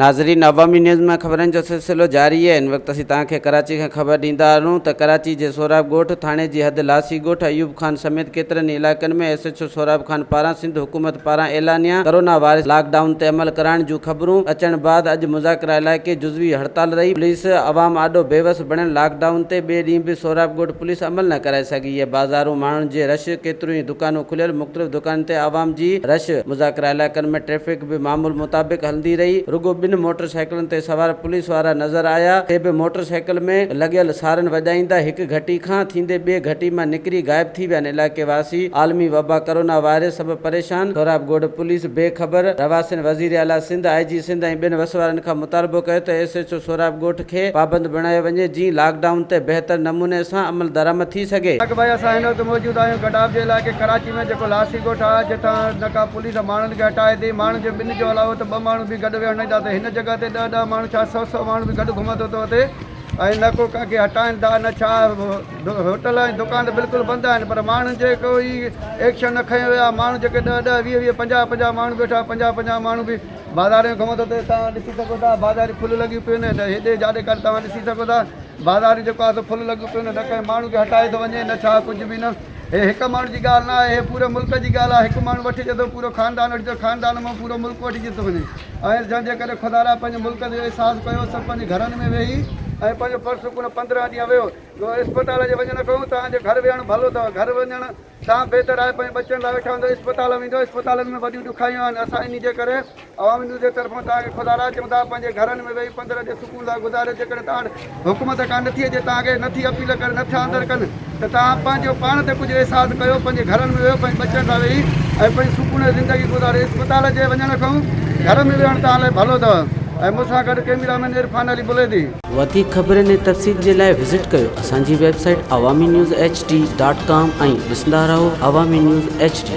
ناظرين عوامي نيوز مان خبرن جو سلسلو جاري آهي هن وقت اسين توهان کي ڪراچي کان خبر ڏيندا هلون ته ڪراچي جي سهراب ڳوٺ ٿاڻي جي حد لاسي ڳوٺ ايوب خان سميت ڪيترن ئي علائقن ۾ S H O Sohrab Khan پاران سنڌ حڪومت پاران اعلانيا ڪرونا وائرس لاڪ ڊائون تي عمل ڪرائڻ جون خبرون اچڻ بعد اڄ مذاڪره علائقي جزوي هڙتال رهي پوليس عوام آڏو بيوس بڻيل لاڪ ڊائون تي ٻئي ڏينهن به سهراب ڳوٺ پوليس عمل نه ڪرائي سگهي اهي بازارون ماڻهن جي رش ڪيتريون ئي دڪانون کليل مختلف دڪانن تي عوام جي رش مذاڪره علائقن ۾ ٽريفڪ به معمول مطابق هلندي رهي، رڳو ٻن موٽر سائيڪلن تي سوار پوليس وارا نظر آيا، سي به موٽر سائيڪل ۾ لڳيل سارن وڄائيندا هڪ گهٽي کان ٿيندي ٻي گهٽي مان نڪري غائب ٿي ويا آهن، علائقي واسي عالمي وبا ڪرونا وائرس سبب پريشان، سهراب ڳوٺ پوليس بي خبر، رهواسين وزير اعليٰ سنڌ، آء جي سنڌ ۽ ٻين وس وارن کان مطالبو ڪيو ته ايس ايڇ او سهراب ڳوٺ کي پابند بڻايو وڃي جيئن لاڪ ڊائون تي بهتر نموني سان عملدرآمد ٿي سگهي. اڳ ڀائي اسان هن وقت موجود آهيون گڏاپ جي علائقي ڪراچي ۾ جيڪو لاسي ڳوٺ آهي جتان نه ڪا پوليس ماڻهن کي هٽائي ٿي ماڻهن جي ٻن جو علاوو ته ٻه ماڻهو به گڏ ويهڻ نه ڏيندا ته هن جڳهه تي ڏهه ڏهه ماڻهو ڇا سئو سئو ماڻهو به گڏ گهمندو ٿو وتي ۽ نه ڪو ڪنهن کي هٽائين ٿا نه ڇا هوٽل ۽ دڪان ته بلڪل بند آهن پر ماڻهن جي ڪوئي ايڪشن نه کنيو ويو آهي ماڻهو جيڪي ڏهه ڏهه ويهه ويهه پنجاهه پنجاهه ماڻهو ويٺا پنجاهه پنجاهه ماڻهو به بازار ۾ گهمندو ته توهان ڏسي سگهو ٿا بازاري ڦل لڳيون پيون آهن هيڏي جاڏي ڪاڏي توهان ڏسي سگهو ٿا بازاري جيڪو آهي سو ڦل لڳيون پيون آهن نه ڪنهن ماڻهو کي هٽائي ٿو وڃي نه ڇا ڪجهه به نه هي هڪ ماڻهو جي ڳالهه نه آهي هي پوري ملڪ جي ڳالهه آهي هڪ ماڻهو وٺجي ٿو پورو خاندان وٺجي ٿو خاندان مان پورو ملڪ وٺجي ٿو وڃي ۽ جنهن جي ڪري خدا را پنهنجي ملڪ جو احساس ڪيو سڀ پنهنجي گهرن ۾ ويهي ۽ پنهنجو پرسڪون 15 ڏينهن ويهو جو اسپتال جي وڃڻ کان توهان جي گهر ويهڻ ڀلو اٿو گهر وڃڻ سان بهتر آهي پنهنجي ٻچن لاء ويٺا هوندو اسپتال ويندو اسپتالن ۾ وڏيون ڏکايون آهن اسان انهي جي ڪري عوامي نيوز جي طرفان توهان کي خدا را چئون ٿا پنهنجي گهرن ۾ ويهي 15 ڏينهن سڪون سان گذاريو جيڪڏهن توهان وٽ حڪومت کان نٿي اچي توهان کي نٿي اپيل ڪري نٿا اندر ڪن ته توهان پنهنجو پاڻ تي ڪجهه احساس ڪيو پنهنجي گهرن ۾ ويهو پنهنجي ٻچن سان ويهي ۽ پنهنجي سڪون جي زندگي گذاريو اسپتال جي وڃڻ کان گهر ۾ ويهڻ توهان لاء ڀلو اٿو ۽ مون سان گڏ ڪيميرا مين عرفان علي بليدي. وڌيڪ خبرن ۽ تفصيل جي لاء وزٽ ڪيو اسان جي website Awami news H D dot com ۽ ڏسندا رهو عوامي نيوز ايڇ ڊي.